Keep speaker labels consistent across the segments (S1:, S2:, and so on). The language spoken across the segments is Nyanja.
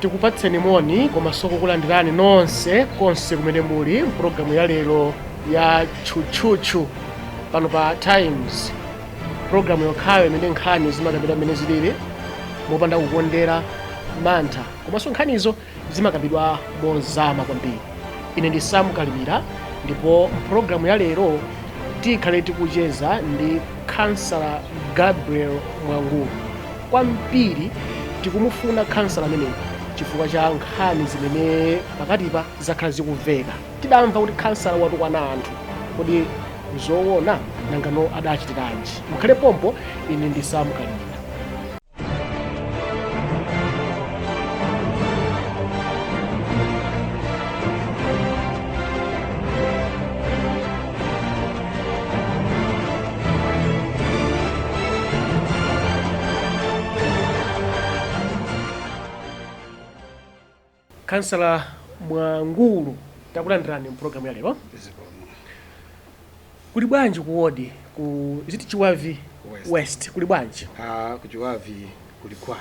S1: Tikupatseni moni komanso kukulandirani nonse konse kumene muli mpulogalamu ya lero ya Tchutchutchu pano pa Times, pulogalamu yokhayo imene nkhani zimakambidwa mmene zilili mopanda kukondera, mantha, komanso nkhanizo zimakambidwa mozama kwambiri. Ine ndi Sam Kalimira, ndipo mpulogalamu ya lero tikhale tikucheza ndi Khansala Gabriel Mwangulu. Kwambiri tikumufuna khansala ameneyo chifukwa cha nkhani zimene pakatipa zakhala zikumveka. Tidamva kuti khansala watukwana anthu. Kodi nzoona? Nangano adachitiranji? Mukhale pompo. Ine ndi Sam Kalimira. Khansala Mwangulu, takulandirani mpulogalamu ya lero.
S2: Zikomo.
S1: Kuli bwanji ku wodi ku ziti Chiwavi
S2: West?
S1: West kuli bwanji?
S2: Ah, ku Chiwavi kuli gwa.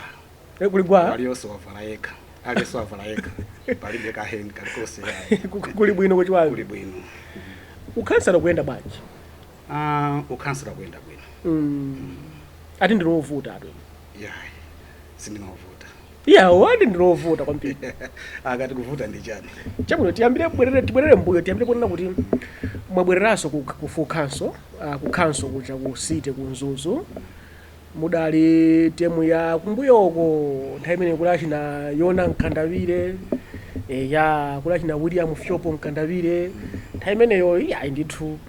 S1: Kuli gwa.
S2: Aliyense wavala yekha. Aliyense wavala yekha. Palibe kaheni kalikonse yayi.
S1: Kuli bwino ku Chiwavi?
S2: Kuli bwino.
S1: Ukhansala kuyenda bwanji?
S2: Ah, ukhansala kuyenda bwino.
S1: Ati ndilovuta atu.
S2: Yayi. Sindinovuta.
S1: Iya, wadi ndilovuta kwambiri.
S2: Akati kuvuta ndi chani?
S1: Chabwino, tiyambire, bwerere, tibwerere mbuyo, tiyambire kunena kuti mwabwereranso ku full council, ku council kuja ku city ku Mzuzu. Mudali temu ya kumbuyoko nthawi imene kuli achina Yona Mkandawire, ya kuli achina William Fyopo Mkandawire. Nthawi imeneyo iya ndithu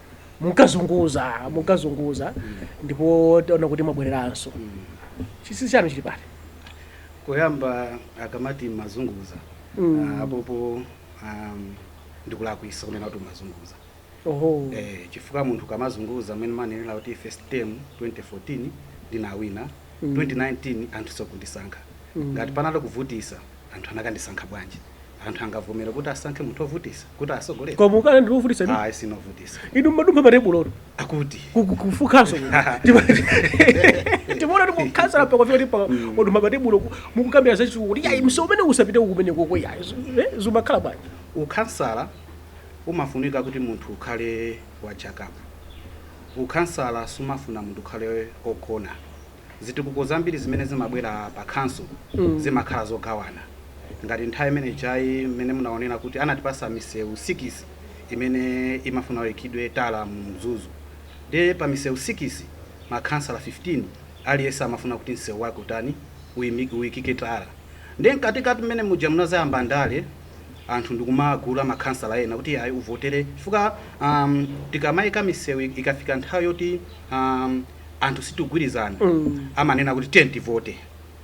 S1: munkazunguza, ndipo taona kuti mwabwereranso. Chinsinsi chanu chili pati?
S2: Koyamba akamati mazunguza, apopo ndikulakwisa kunena kuti mazunguza. Chifukwa munthu kamazunguza, mmene manenera kuti first term 2014 ndinawina, 2019 anthu sokundisankha. Ngati panali kuvutisa, anthu anakandisankha bwanji? Anthu angavomera kuti asankhe munthu ovutisa kuti asogolere?
S1: Koma ukale ndilovutisa inu?
S2: Ayi, sinovutisa.
S1: Inu mmadumpha matebuloto.
S2: Akuti
S1: Ku full council timaona kuti mukhansala pakafika kuti wadumpha matebulo mukukambira zachitukuko kuti yayi, msewu umene usapite kumene koko, yayi, zimakhala bwanji?
S2: Ukhansala umafunika kuti munthu ukhale wa jakapu. Ukhansala sumafuna munthu ukhale ogona. Zitukuko zambiri zimene zimabwera pa council zimakhala zogawana. Ngati nthawi imene jayi mmene munaonera kuti anatipasa misewu 6 imene imafuna ikidwe tala mu Mzuzu, ndiye pa misewu 6 makhansala 15 aliyense amafuna kuti msewu wake utani, uyikike tala. Ndiye mkatikati mmene muja munazayamba ndale, anthu ndikumagula makhansala ena kuti ayi, uvotere, chifukwa tikamayika misewu ikafika nthawi yoti anthu sitigwirizana, amanena kuti tiye tivote.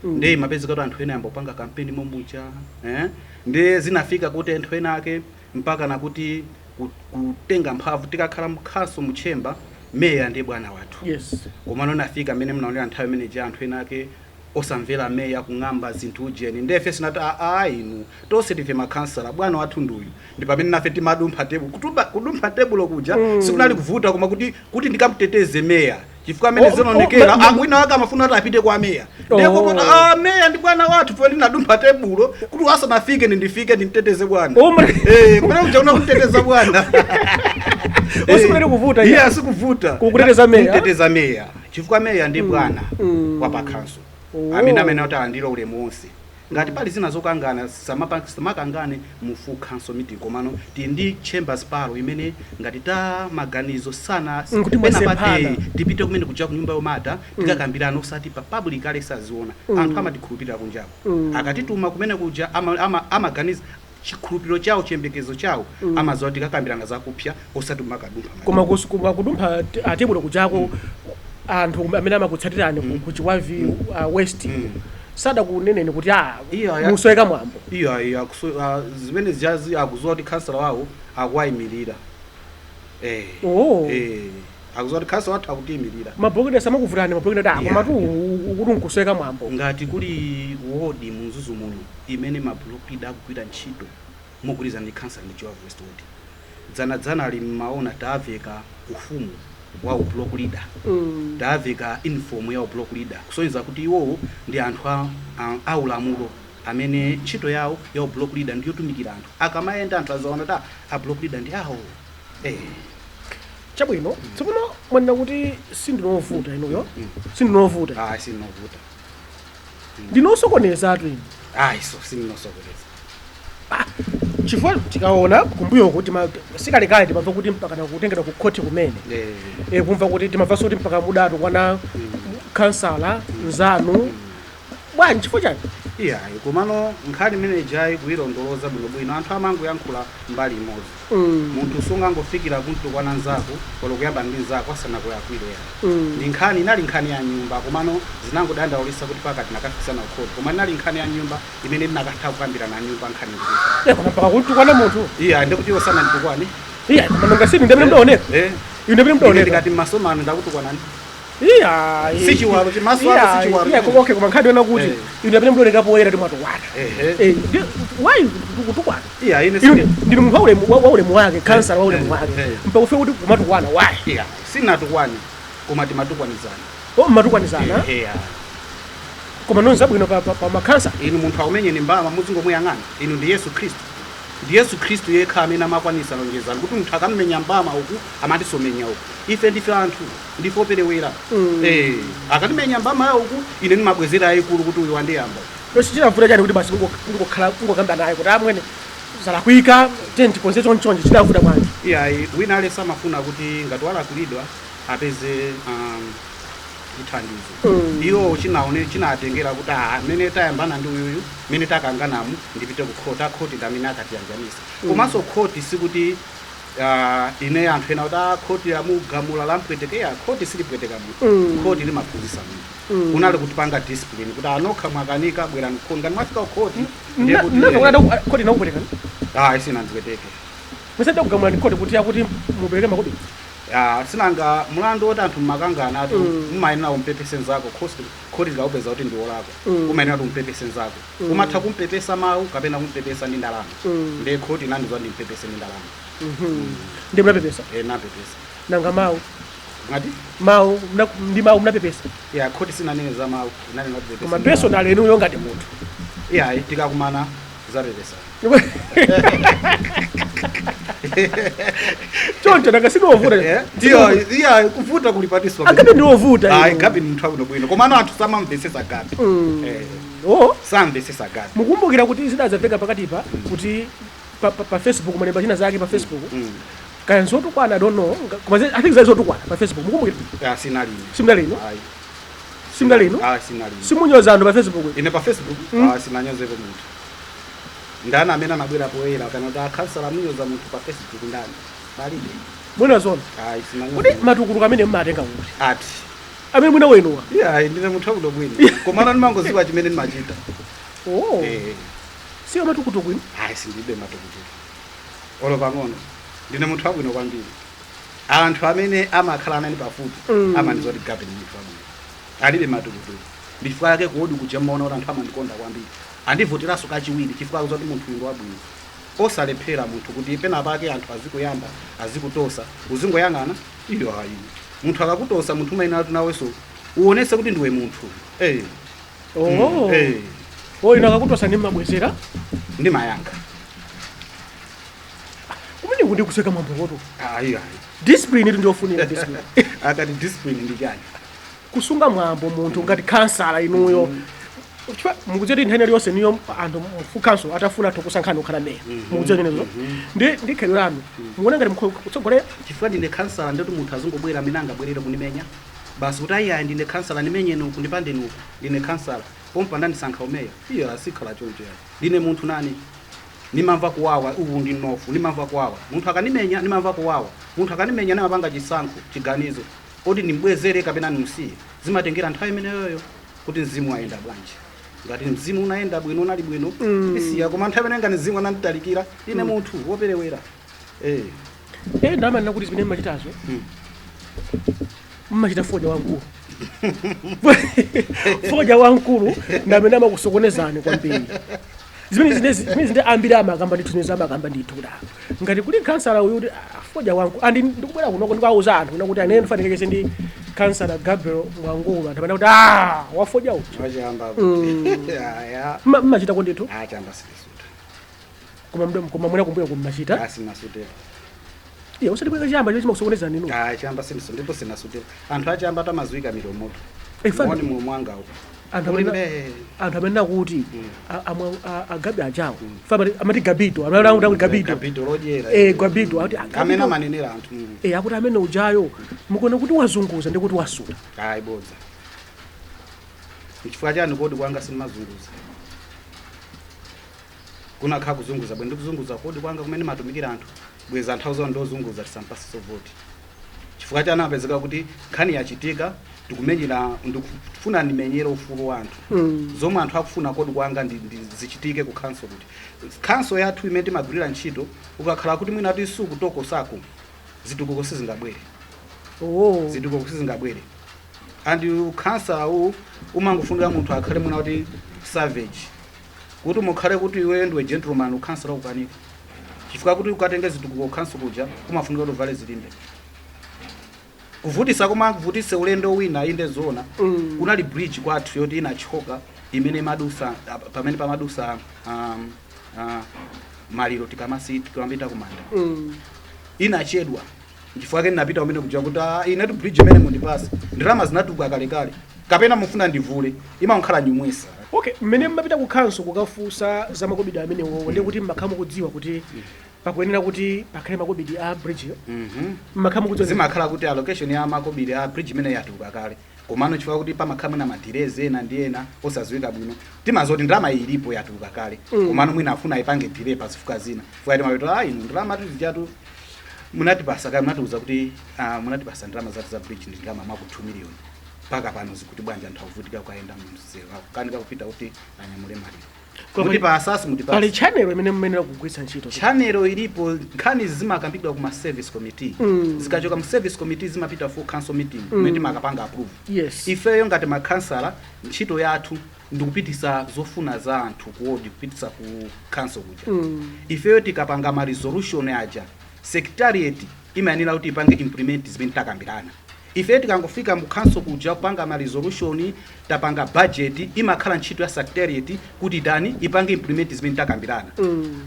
S2: Ndiye imapezeka kuti anthu ena ayamba kupanga kampeni momuja, eh? Ndiye zinafika kuti anthu ena ake mpaka nakuti kutenga mphamvu. Tikakhala mkhaso mu chamber, meya ndiye bwana wathu. Komano nafika mmene munaonera nthawi imene anthu ena ake osamvera meya, kung'amba zinthu ujeni. Ndefe sinati a inu tonse ndife makhansala, bwana wathu nduyu. Ndi pamene nafe timadumpha tebulo. Kudumpha tebulo kuja sikunali kuvuta, koma kuti ndikamuteteze meya, chifukwa amene zinaonekera, wina wake amafuna kuti apite kwa meya. Ndiye kopota, meya ndi bwana wathu, pamene ndinadumpha tebulo kuti asanafike ndindifike ndimteteze bwana. Kumene kuja kuna kumteteza bwana.
S1: Sikunali kuvuta,
S2: iye asikuvuta.
S1: Kukuteteza meya?
S2: Kumteteza meya, chifukwa meya ndi bwana wa pa council, amene amene kuti alandire ulemu wonse. Ngati pali zina zokangana, samakangane mu full council meeting, komano tili ndi chambers palo imene ngati ta maganizo sana
S1: Kuti
S2: pena
S1: mwasemphana.
S2: Tipite kumene kuja ku nyumba yomata tikakambirana, osati pa public aliyense aziona. Anthu amatikhulupirira kunjako. Akatituma kumene kuja amaganiza chikhulupiriro chawo, chiyembekezo chawo, amaziwa tikakambirana zakupsa, osati kumakadumpha.
S1: Koma koma kudumpha atebulo kujako, anthu amene amakutsatirani ku Chiwavi West sadakuneneni kuti
S2: Iya,
S1: musoweka mwambo?
S2: Iya, zimene zijazi akuziwa kuti khansala wawo akuwayimirira. Akuziwa kuti khansala wathu akutiyimirira.
S1: Ma block leader samakuvutani? Ma block leader, komatu kuti nkusoweka mwambo?
S2: Ngati kuli wodi mu Mzuzu muno imene ma block leader akugwira ntchito mogwirizana ndi khansala, ndi Chiwavi West Ward. Dzanadzana ali mmaona taaveka ufumu wa block leader, taaveka uniform ya block leader, kusonyeza kuti iwowo ndi anthu a ulamulo. Amene ntchito yawo ya block leader ndiyotumikira anthu. Akamayenda, anthu azaona kuti a block leader ndi awo.
S1: Chabwino, tsopano mwanena kuti sindinovuta inuyo, sindinovuta.
S2: Ayi, sindinovuta.
S1: Ndinosokonezatu inu.
S2: Ayi, so sindinosokoneza.
S1: Chifukwa tikaona kumbuyoko, sikalekale timamva kuti mpaka nakutengedwa ku khoti kumene. Kumva kuti timamvanso kuti mpaka mudatu kwana kansala nzanu. Bwanji? Chifukwa chani?
S2: Iyayi, komano nkhani imene ijayi kuyilondoloza bwinobwino, anthu amangoyankhula mbali imodzi. Munthu sungangofikira kuntukwana nzako olo kuyamba ndi nzako asanakuyakwire ya. Ndi nkhani, inali nkhani ya nyumba, komano zinangodandaulisa kuti pakati nakafikisana kukhoti, koma inali nkhani ya nyumba imene tinakatha kukambirana na nyumba, nkhani ikuti.
S1: Koma mpaka kuntukwana munthu?
S2: Iya, ndikuti iwo sananditukwane.
S1: Iya, koma nonga sinu ndamene mudaoneka. Inu ndamene
S2: Ine
S1: mudaoneka.
S2: ndikati mmasomano ndakutukwanani?
S1: Iya.
S2: Si chiwalo, maso ako si chiwalo.
S1: Iya, koma okay, koma nkhani yona kuti inu ndamene mudaoneka poyera timwatukwana. Why kutukwana?
S2: Iya, ine
S1: Inu ndinu munthu waulemu, waulemu wake, kansala waulemu wake. Mpaka ufe kuti kumatukwana, why?
S2: Iya, sinatukwane, koma timatukwanizana.
S1: O, mmatukwanizana?
S2: Ehe.
S1: Koma nonse abwino pa makhansa.
S2: Inu, munthu akumenyeni mbama muzingomuyang'ana? Inu, ndi Yesu Khristu, ndi Yesu Khristu yekha amene amakwanisa lonjezano kuti munthu akammenya mbama uku amatisomenya uku. Ife ndife anthu, ndife operewera. Akatimenya mbama ya uku, ine ndimabwezera ayikulu kuti uyu wandiyamba.
S1: Chinavuta chani kuti basi kungokhala, kungokamba naye kuti amwene zalakwika, tiye tikonze chonchonje? Chinavuta bwanji?
S2: Iyayi, wina aliyense amafuna kuti ngati walakwilidwa apeze chithandizo. Iwo chinaone chinatengera kuti mene tayambana ndi uyuyu, mene takanganamu, ndipite ku khoti. Akhoti ndi amene akatiyanjanisa. Komanso khoti sikuti ine anthu ena kuti khoti amugamula lampwetekeya. Khoti silipweteka munthu. Khoti limaphunzitsa munthu. Kunali kutipanga discipline kuti anokha mwakanika, bwerani kukhoti. Ngati mwafika kukhoti, ndiye kuti
S1: Khoti inakuperekani?
S2: Ah, sinandipweteke.
S1: Musada kugamula ndi khoti kuti yakuti mupereke makobiri?
S2: Ah, sinanga mulandu woti anthu mmakangana atu, mumayenera kumpepese nzako. Khoti, khoti likakupeza kuti ndi wolakwa, umayenera kuti umpepese nzako. Umatha kumpepesa mawu kapena kumpepesa ndi ndalama. Ndiye khoti inandiza ndimpepese ndi ndalama.
S1: Ndi munapepesa?
S2: Eh, napepesa.
S1: Nanga mawu?
S2: Ngati
S1: Mawu, ndi mawu munapepesa?
S2: Ya, khoti sinanene za mawu, inanena kuti pepesa
S1: Koma
S2: ndi ndalama.
S1: personal, inuyo ngati munthu?
S2: Iya, tikakumana zapepesa.
S1: Choncho nanga sinovuta?
S2: Iya, iya, kuvuta kulipatiswa.
S1: Agape ndiwovuta.
S2: Ayi.
S1: Inu.
S2: Gabi ni munthu abwino bwino, komano anthu samamvesesa Gabi.
S1: Oh.
S2: Samvesesa Gabi.
S1: Mukumbukira kuti zidadzamveka pakatipa kuti pa Facebook malemba china zake pa Facebook, kaya nzotukwana, I don't know, koma I think zali zotukwana pa Facebook, mukumbukira?
S2: Ya, sinalino.
S1: Simudalino?
S2: Ayi.
S1: Simudalino?
S2: Ah, sinalino.
S1: Simunyoza anthu pa Facebook?
S2: Ine pa Facebook? Ah, sinanyozepo munthu. Ndani amene anabwera poyera kana kuti akhansala amunyoza munthu pa Facebook? Ndani? Palibe.
S1: Mwina zona.
S2: Ayi, sinanyoza.
S1: Kuti matukulu amene mmatenga kuti?
S2: Ati?
S1: Amene mwina wenuwa.
S2: Iya, ndine munthu wabwino bwino, komano ndimangoziwa chimene ndimachita.
S1: Oh. Siyo matukutuku inu?
S2: Ayi, sindibe matukutuku olo pang'ono. Ndine munthu wabwino kwambiri. Anthu amene amakhala anani pafupi amandidziwa kuti Gabi ndi munthu wabwino, alibe matukutuku. Ndifukwa yake kuodi kuja mmaona kuti anthu amandikonda kwambiri, andivoteranso kachiwiri, chifukwa akudziwa kuti munthu uyu ndi wabwino. Osalephera munthu kuti pena pake anthu azikuyamba, azikutosa, uzingoyang'ana. Iyo ayi, munthu akakutosa, munthu umayenera kuti nawenso uonese kuti ndiwe munthu.
S1: Oh. Oh, ino akakutosa ndi mmabwezera?
S2: Ndimayankha.
S1: Kumene kundi kuseka mwambokoto.
S2: Ayi, ayi.
S1: Discipline itu ndiofunika, discipline.
S2: Akati discipline ndi chani?
S1: Kusunga mwambo, munthu ngati kansala inuyo, chifukwa mukudziwa kuti nthawi iliyonse niyo anthu mu council atafuna athu kusankhani kukhala meya, mukudziwa zimenezo? Ndi khalidwe lanu, mukuona ngati kutsogolera?
S2: Chifukwa ndine kansala, ndoti munthu azingobwera amene angabwerere kundimenya basi kuti ayi ayi, ndine kansala, ndimenyeni uku, ndipandeni uku, ndine kansala, pompa ndandisankha umeya. Iyo asikhala choncho yayi. Ndine munthu nani, ndimamva kuwawa. Uwu ndi mnofu, ndimamva kuwawa. Munthu akandimenya, ndimamva kuwawa. Munthu akandimenya, ndimapanga chisankho, chiganizo oti ndimbwezere kapena ndimusiye. Zimatengera nthawi imeneyoyo kuti mzimu wayenda bwanji. Ngati mzimu unayenda bwino, unali bwino, ndisiya. Koma nthawi imene ngati mzimu ananditalikira, ine munthu woperewera.
S1: Ndamanena kuti zimene mmachitazo, mmachita foja wamkulu. Foja wamkulu ndamene amakusokonezani kwambiri. Zimene zinde ambiri amakamba ndithu, zimene amakamba ndithu kuti ngati kuli kansala uyu kuti foja wamkulu andi ndikubwera kunoko ndikawuza anthu kuna kuti ane ndifanikekese ndi Kansala Gabriel Mwangulo, anthu amene kuti, ah, wafodya uja.
S2: Wachamba. Aya.
S1: Mmachita kondithu?
S2: Achamba sindisuta.
S1: Koma mwina kumbuyo kummachita?
S2: Asinasutira.
S1: Iye usati kweka chamba cho chimakusokonezani inu.
S2: Chamba sindiso, ndipo sinasutira. Anthu achamba tamaziwika milomoto.
S1: Eh, fana.
S2: Moni mulomo wangawo.
S1: Anthu amene
S2: Ulimbe.
S1: Anthu amene akuti agabi ajawo fa amati Gabito, amene akuti Gabito.
S2: Gabito lodyera.
S1: Eh, Gabito akuti, ah,
S2: amene
S1: Gabito.
S2: Amanenera anthu.
S1: Eh, akuti amene ujayo mukuona kuti wazunguza ndi kuti wasuta.
S2: Ayi, bodza. Nchifukwa chani kodi kwanga sindimazunguza? Kunakhala kuzunguza bwe ndikuzunguza kodi kwanga kumene matumikira anthu bweza anthu auzawo ndozunguza tisampasiso voti. Chifukwa chani apezeka kuti nkhani yachitika, ndikumenyera, ndikufuna ndimenyere ufulu wa anthu, zomwe anthu akufuna kodi kwanga ndi zichitike ku council, kuti council yathu imene timagwirira ntchito, ukakhala kuti mwina ati sukutokosako, zitukuko sizingabwere. Zitukuko sizingabwere. And khansala uwu umangofunika munthu akhale mwina kuti savage, kuti mukhale kuti iwe ndiwe gentleman, ukhansala ukanika, chifukwa kuti ukatenge zitukuko council kuja kumafunika kuti uvale zilimbe, kuvutisa koma kuvutise ulendo wina inde zona. Kunali bridge kwathu yoti inachoka imene imadusa pamene pamadusa maliro tikamasi tikamapita kumanda. Inachedwa, chifukwa ke ndinapita kumene kuja kuti, ah, inetu bridge imene mundipasa ndalama zinatuka kalekale, kapena mufuna ndivule, imakhala nyumwisa.
S1: Okay, mmene mmapita ku council kukafunsa za makobidi amenewo, ndiye kuti mmakhala mukudziwa kuti pakuyenera kuti pakhale makobidi a bridge yo? Mmakhala mukudziwa?
S2: Zimakhala kuti allocation ya makobidi a bridge imene yatuluka kale, komano chifukwa kuti pamakhala mwina ma delays ena ndi ena osadziwika bwino, timazoti ndalama ilipo, yatuluka kale, komano mwina afuna ipange delay pa zifukwa zina. Chifukwa timapita, ah, inu ndalama tizijatu munatipasa kale, munatiuza kuti munatipasa ndalama zathu za bridge ndi ndalama mwaku 2 million, mpaka pano zikuti bwanji? Anthu akuvutika kukayenda mumsewu, akukanika kupita kuti anyamule maliro. Mutipasa, simutipasa?
S1: Pali channel imene mmenera kugwiritsa ntchito.
S2: Channel ilipo. Nkhani zimakambidwa kuma service committee. Zikachoka mu service committee zimapita full council meeting kumene timakapanga approve. Ifeyo ngati makhansala, ntchito yathu ndikupitisa zofuna za anthu ku ward, kupitisa ku council kuja. Ifeyo tikapanga ma resolution aja, secretariat imayenera kuti ipange implement zimene takambirana. Ifeyo tikangofika mu council kuja kupanga ma resolution, tapanga budget, imakhala ntchito ya secretariat kuti itani? Ipange implement zimene takambirana.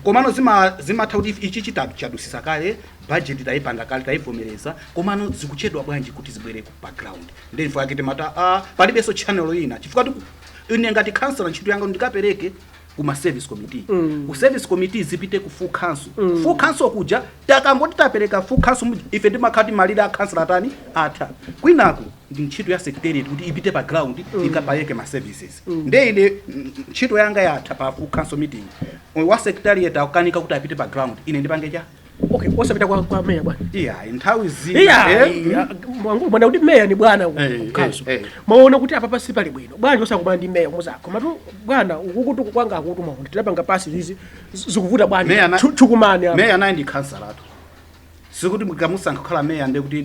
S2: Komano zimatha kuti ichi chitatu chadusisa kale, budget tayipanga kale, tayivomereza, komano zikuchedwa bwanji kuti zibwere ku background? Ndi chifukwa chake timata, ah, palibenso channel ina, chifukwa ine ngati councilor ntchito yanga ndikapereke kuma service committee, ku service committee zipite ku full council. Full council kuja takangoti tapereka full council, ife timakhala malire a council atani? Atha. Kwinaku ndi ntchito ya secretariat kuti ipite pa ground, ikapayeke ma services. Nde ine ntchito yanga yatha pa full council meeting, wa secretariat akukanika kuti apite pa ground, ine ndipange cha?
S1: Okay, osapita kwa meya bwana?
S2: Iya, nthawi zina.
S1: Iya. Mwangu mwana kuti meya ni bwana ku council. Maona kuti apa pasi pali bwino bwanji osakumana ndi meya kumuza, komatu bwana, ukukutu kwanga akuti mwakuti tinapanga pasi izi zikuvuta bwanji?
S2: Meya
S1: Chukumani apa.
S2: Meya naye ndi councillor tu. Sikuti mukamusankha kukhala meya ndekuti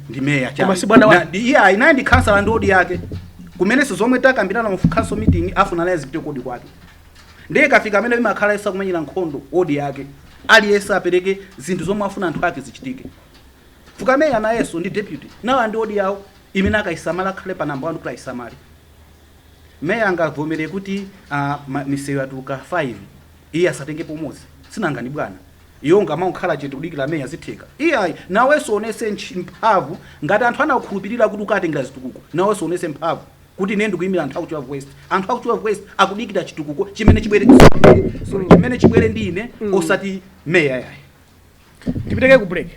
S2: ndi meya.
S1: Koma si bwana
S2: Iya, naye ndi councillor ndi ward yake, kumenenso zomwe takambirana mu council meeting afuna naye zipite kodi kwake. Ndiye kafika amene imakhala isa kumenyera nkhondo ward yake, aliyense apereke zinthu zomwe afuna anthu ake zichitike. Fuka meya nayenso ndi deputy nawo andi ward yawo imene akayisamala, akhale pa namba 1 kuti ayisamale. Meya angavomere kuti misewu yatuluka 5, iye asatenge pomodzi? Sinanga ni bwana iyo ngamakhala chete kudikira meya zitheka? Iyayi, nawenso onese mphamvu. Ngati anthu anakukhulupirira kuti ukatengera zitukuko, nawenso onese mphamvu kuti ine ndikuyimira anthu aku Chiwavu West, anthu aku Chiwavu West akudikira chitukuko chimene chibwere, sorry, chimene chibwere ndi ine, osati meya yayi.
S1: Tipiteke ku break.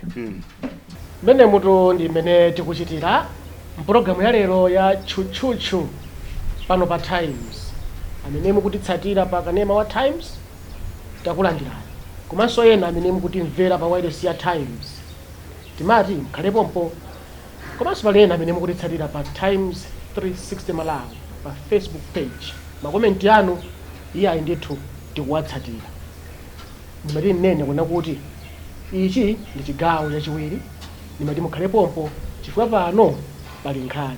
S1: Mmene mutu ndi mmene tikuchitira mpulogalamu ya lero ya Tchutchutchu pano pa Times. Amene mukutitsatira pa kanema wa Times, takulandirani, komanso ena amene mukutimvera pa wireless ya Times, timati mkhalepompo, komanso pali ena amene mukutitsatira pa Times 360 Malawi pa Facebook page. Makomenti anu, iyayi ndithu, tikuwatsatira. Ndimati nnene kuna kuti ichi ndi chigawo chachiwiri. Ndimati mukhale pompo chifukwa pano pali nkhani.